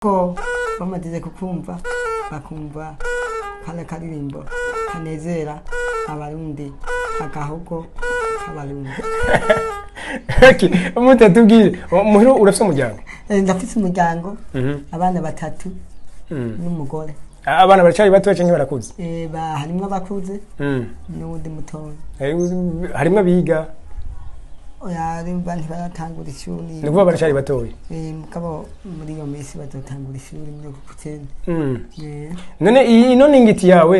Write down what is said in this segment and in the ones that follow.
Ko bamaze kukumva bakumva kano karirimbo kanezera Abarundi, agahogo k'Abarundi. Okay, muta tubwire, muhiro urafise umuryango? Ndafise umuryango, abana batatu n'umugore. Abana baracari bato canke barakuze? Harimwo abakuze n'uwundi mutoya. Harimwo abiga? Oya, urumva ntibaratangura ishuri. Ni ukuvuga baracari batoya? Mugabo muri iyo minsi bazotangura ishuri muri uku kw'icenda. None ino ningiti yawe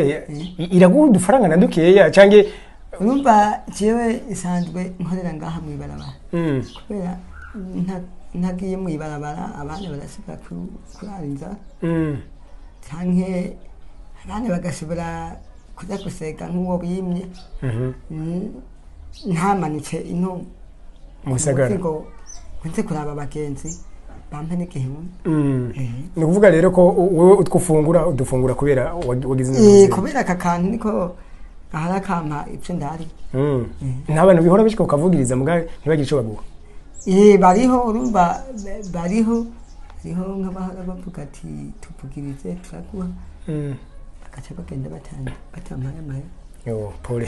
iraguha udufaranga na dukeya canke? Urumva jewe nsanzwe nkorera ngaha mw'ibarabara, kubera ntagiye mw'ibarabara abana barashobora kurara inzara, canke abana bagashobora kuja gusega nk'uwo bimye. Ntamanutse ino mu gisagara ngo nze kuraba abagenzi bampe n'igihumbi. Ni ukuvuga rero ko wewe utwo ufungura udufungura kubera wagize inzu. Kubera aka kantu niko gahora kampa ivyo ndari. Nta bantu bihora bishika ukavugiriza muga ntibagire ico baguha? Bariho, urumva bariho, hariho nk'abahora bavuga ati tuvugirize turaguha, bagaca bagenda batampaye amahera. Yo, pole.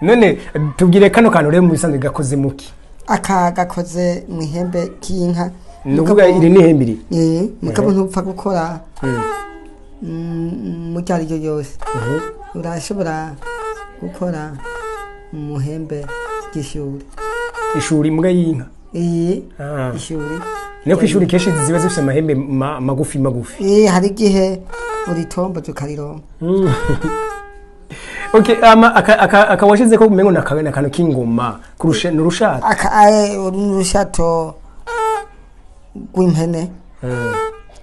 None tubwire kano kantu rero mu bisanzwe gakoze muki? Aka gakoze mu ihembe ry'inka. Ni ukuvuga iri ni ihembe iri? Mugabo ntupfa gukora mu ryo ari ryo ryose. Urashobora gukora mu muhembe ry'ishuri. Ishuri mbwa y'inka? Ishuri. Niyo kw'ishuri kenshi ziba zifise amahembe magufi magufi. Hari igihe uritomboza ukarironka. Okay, ama aka washize ko umengo nakantu k'ingoma kurusha n'urushato. Aka urushato rw'impene.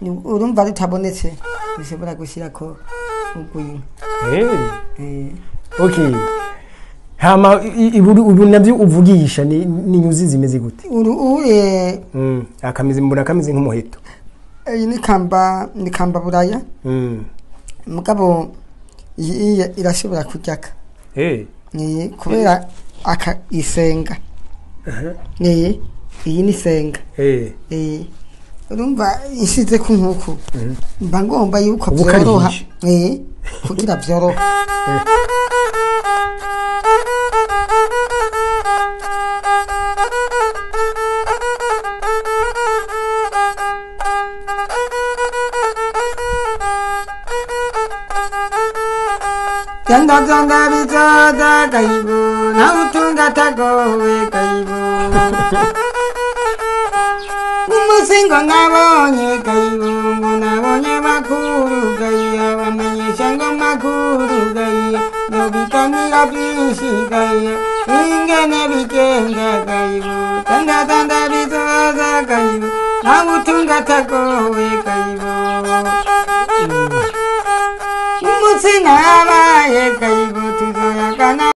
Urumva rutabonetse ushobora gushirako urw'inka. Okay. Hama ubu navyo uvugisha ni nyuzi zimeze gute? Uru akameze mbona kameze nk'umuheto. Iyi ni kamba buraya. Mugabo iyi irashobora kuryaka. Kubera aka isenga. Iyi ni isenga. Urumva ishize ku nkuku. Mba ngomba yuko vyoroha. Kugira vyoroha. Ganda ganda bizoza kayibu, nautunga tagowe kayibu. Umusingo nabonye kayibu, ngo nabonye makuru gayiya, bamenyesha ngo makuru gayiya, nobikanira byinshi gayiya, ingene bigenda kayibu. Ganda ganda bizoza kayibu, nautunga tagowe kayibu. Umusinga abaye kayibu tuzoyagana.